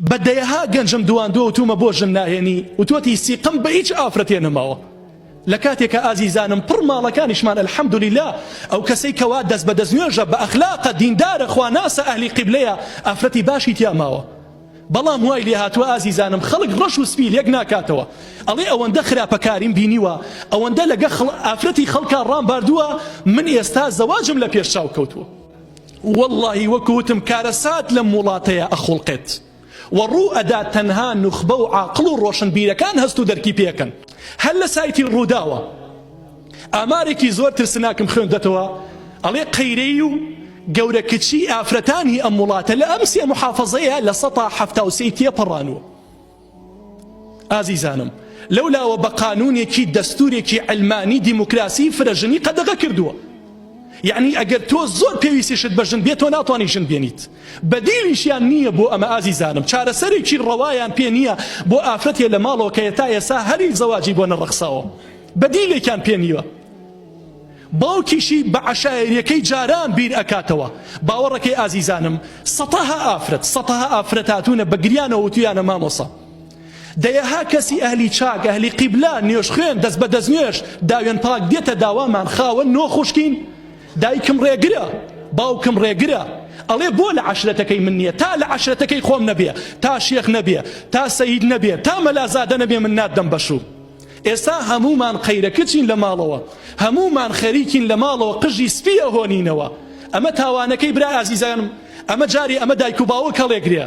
بە دەیەها گەنجم دواندووە وتومە بۆ ژن ناهێنی وتوەتی سیقەم بە هیچ ئافرەتێ نەماوە لە کاتێکا ئازیزانم پڕ ماڵەکانیشمان الحمدللە ئەو کەسەی کەوا دەست بە دەست نوێژە بە ئەخلاقە دیندارە خواناسە ئەهلی قیبلەیە ئافرەتی باشی تیا ماوە بەڵام وای لێهاتووە ئازیزانم خەڵک ڕەش و سپی لێک ناکاتەوە ئەڵێ ئەوەندە خراپەکاریم بینیوە ئەوەندە لەگە ئافرەتی خەڵکا ڕامباردووە من ئێستا زەواجم لە پێش چاو کەوتووە وەڵڵاهی وەکو وتم کارەسات لەم وڵاتەیا ئەخوڵقێت و ڕوو ئەدات تەنها نوخبە و عاقڵ و ڕۆشنبیرەکان هەست و دەرکی پێکەن هەر لە سایتی ڕووداوە ئامارێکی زۆر ترسناکم خوێندەتەوە ئەڵێ قەیرەی و گەورە کچی ئافرەتانی ئەم وڵاتە لە ئەم سێ محافەزەیە 73% تێپەڕانووە ئازیزانم لەولاوە بە قانونێکی دەستورێکی عەلمانی دیموکراسی فرەژنی قەدەغە کردووە یعنی ئەگەر تۆ زۆر پێویستیشت بە ژن بێت تۆ ناتوانانی ژن بێنیت بەدیلیشیان نییە بۆ ئەمە ئازیزانم چارەسەرێکی ڕەوایان پێ نییە بۆ ئافرەتێ لە ماڵەوە کە تا ئێستا هەری زەواجی بۆ نەڕەخساوە بەدیلێکیان پێ نییە باوکیشی بە عەشایەریەکەی جاران بیر ئەکاتەوە باوەڕەکەی ئازیزانم سەتەها ئافرەت سەتەها ئافرەت هاتوونە بە گریانەوە وتویانە مامۆسا دەیەها کەسی ئەهلی چاک ئەهلی قیبلە نوێژخوێن دەست بە دەست نوێژ داوێن پاک دێتە داوامان خاوەن نۆ خوشکین دایکم ڕێگرە باوکم ڕێگرە ئەڵێ بۆ لە عەشرەتەکەی من نییە تا لە عەشرەتەکەی خۆم نەبێ تا شێخ نەبێ تا سەید نەبێ تا مەلازادە نەبێ من ناتدەم بەشوو ئێستا هەموومان قەیرە کچین لە ماڵەوە هەموومان خەریکین لە ماڵەوە قژی سپی ئەهۆنینەوە ئەمە تاوانەکەی برا ئازیزانم ئەمە جاری ئەمە دایک و باوک هەڵێگرێ.